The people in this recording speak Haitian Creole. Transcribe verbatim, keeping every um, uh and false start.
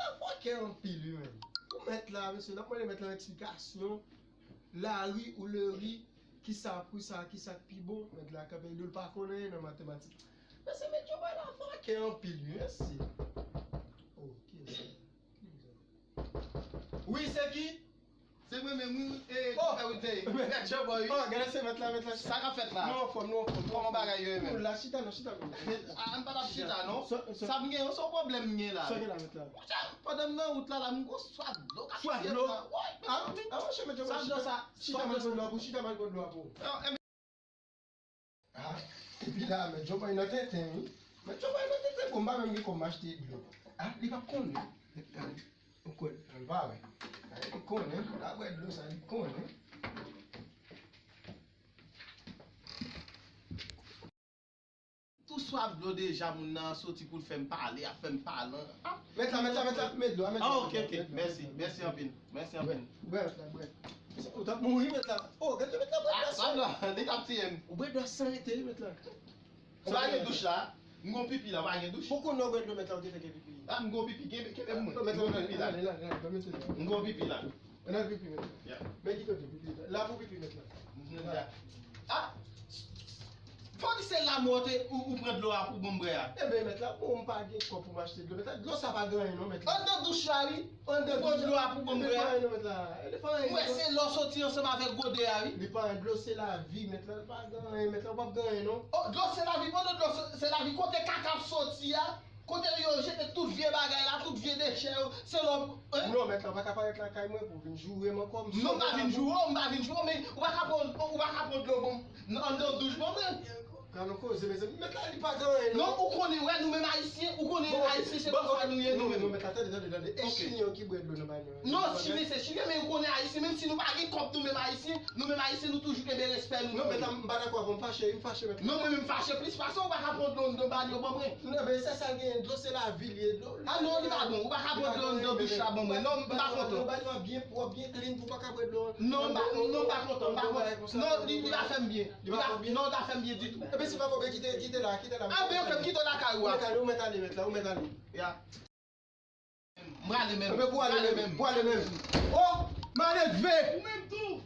Sa fòkè anpil, wi, menm. Pou mèt la, mesye, n ap mande mèt la yon eksplikasyon. Lari ou lari, kisa pou sa, kisa k pi bon, mèt la kanpe di l pa konn anyen nan matematik. Mesye, mèt Djobay la fòkè anpil, wi, mesye. Oh, kiyès sa? Kiyès sa? Wi, se ki? Se mwen menm, wi, e, oh, Kòfè Witney. Mèt Djobay, wi. Oh, gade se mèt la, mèt la. Sa k ap fèt la? Nou anfòm, nou anfòm. Kòman bagay yo ye menm? Koul la, chita non, chita non. A, m pa t ap chita non. Sa, sa, sa m gen, yon se yon pwoblèm m gen la. Sa gen la, mèt la? Monchè, pandan m nan wout la, la, m gon swaf dlo k ap fye m la. Wi, a, a, monchè, mèt Djobay, chita, chita m al pran dlo a pou, chita m al pran dlo a pou. Ah, epi la, mèt Djobay nan tenten, wi. Mèt Djobay nan tenten, bon, m pa menm gen kòb m achte dlo. Ah, li p ap konnen. Ou kwè, ann pa wè. Ah, li konnen, la bwè dlo sa, li konnen. Tou swaf dlo deja, moun nan soti pou l fè m pale, ap fè m pale. Ah, mèt la, mèt la, mèt la, mèt dlo a, mèt dlo a. Ah, ok, ok. Mèsi, mèsi anpil. Mèsi anpil. Bwè, mèt la, bwè. Ou t ap mouri, mèt la. Oh, gade mèt la, bwè dlo a sa. Ah, non, li t ap tiye m. Ou bwè dlo a san rete, wi, mèt la. Ou pa gen douch la? M gon pipi la, ou pa gen douch? Poko nan bwè dlo mèt la, ou te fè gen pipi. Ah, m gon pipi, kenbe, kenbe mwen. M gon pipi la. M gon pipi la. Ann al pipi mèt la. Men ki kote pipi la? La pou pipi mèt la. Ah! Fò di se la mwen te ou, ou pran dlo a pou bon bwè a. Enben, mèt la, bon, m pa gen kòb pou m achte dlo. Mèt la, dlo sa pa gen anyen non, mèt la. Anndan douch la, wi. Anndan douch la pou bon bwè a. Li pa anyen non, mèt la. Li pa anyen. Mwen, se lè w soti ansanm avèk gode a, wi. Li pa anyen, dlo se lavi, mèt la. Li pa gen anyen, mèt la, ou p ap gen anyen non. Oh, dlo se lavi, pandan dlo se, se lavi, kote kaka ap soti a? Kote yo jete tout vye bagay la, tout vye dechè yo, se lè w, hein? Non, mèt la, ou pa ka parèt lakay mwen pou w vin joure m ankò. Non, m pa vin joure w, m pa vin joure w, men ou pa ka pran, ou pa ka pran dlo bon, anndan douch bon, men. Gade yon koze, mezanmi, mèt la, li pa gen anyen, non. Non, ou konnen, wè, nou menm Ayisyen, ou konnen Ayisyen, se konsa nou ye, nou menm. Non, mèt la, tande, tande, tande. E Chinen yo ki bwè dlo nan banyè. Non, Chinen, se Chinen, men ou konnen Ayisyen, menm si nou pa gen kòb, nou menm Ayisyen, nou menm Ayisyen, nou toujou kenbe respè nou. Non, mèt la, m pa dakò avè w, m fache, m fache, mèt la. Non, men m fache plis pase w, ou pa ka pran dlo anndan banyè ban mwen. Non, men se sa l genyen, dlo se lavi li ye, dlo. Ah non, li pa bon, ou pa ka pran dlo anndan douch la ban mwen. Non, m pa kontan. Banyè w ap byen pwòp, byen clean, pou w pa ka bwè dlo. Non, m pa, non, m pa kontan, m pa kontan. Non, li, li pa fè m byen. Li pa, non, li pa fè m byen ditou. Ebyen, si pa kontan, kite, kite la, kite la. Ah, men ok, m kite w lakay ou a. Ou mèt ale, ou mèt ale, mèt la, ou mèt ale. Ya. M prale menm. Enben, pou ale menm, pou ale menm. Oh, malelve! Ou menm tou!